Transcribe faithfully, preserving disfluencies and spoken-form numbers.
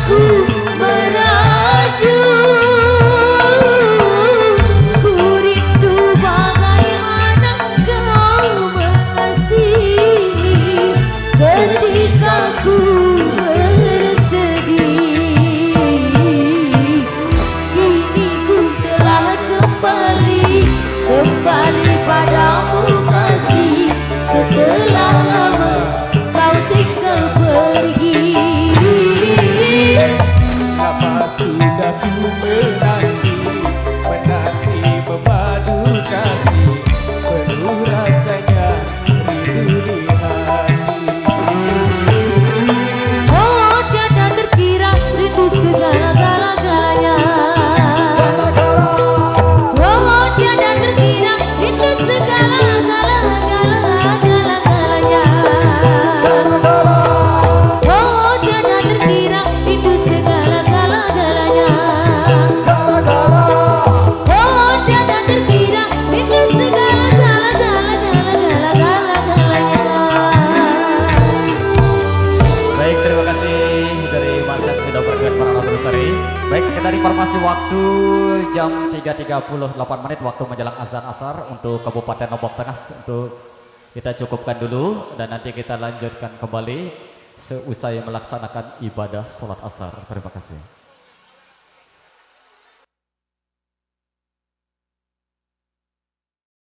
Meraju, ku rindu bagaimana kau mengasihi ketika ku bersedih. Kini ku telah kembali, kembali padamu kasih, setelah lama kau tinggal pergi. Lama sudah ku menanti, menanti memadu kasih, penuh rasanya rindu di hati. Oh, tiada terkira rindu segala-gala-galanya. Oh, tiada terkira rindu segala-gala-gala-galanya. Oh, tiada terkira rindu segala-gala-galanya. Oh, tiada terkira rindu segala-gala-gala-gala-galanya. Baik, terima kasih dari Mas Seth sudah berduet bareng Ratu Lestari. Baik, sekedar informasi waktu jam tiga tiga puluh delapan menit waktu menjelang azan asar untuk Kabupaten Lombok Tengah. Untuk kita cukupkan dulu dan nanti kita lanjutkan kembali seusai melaksanakan ibadah sholat asar. Terima kasih.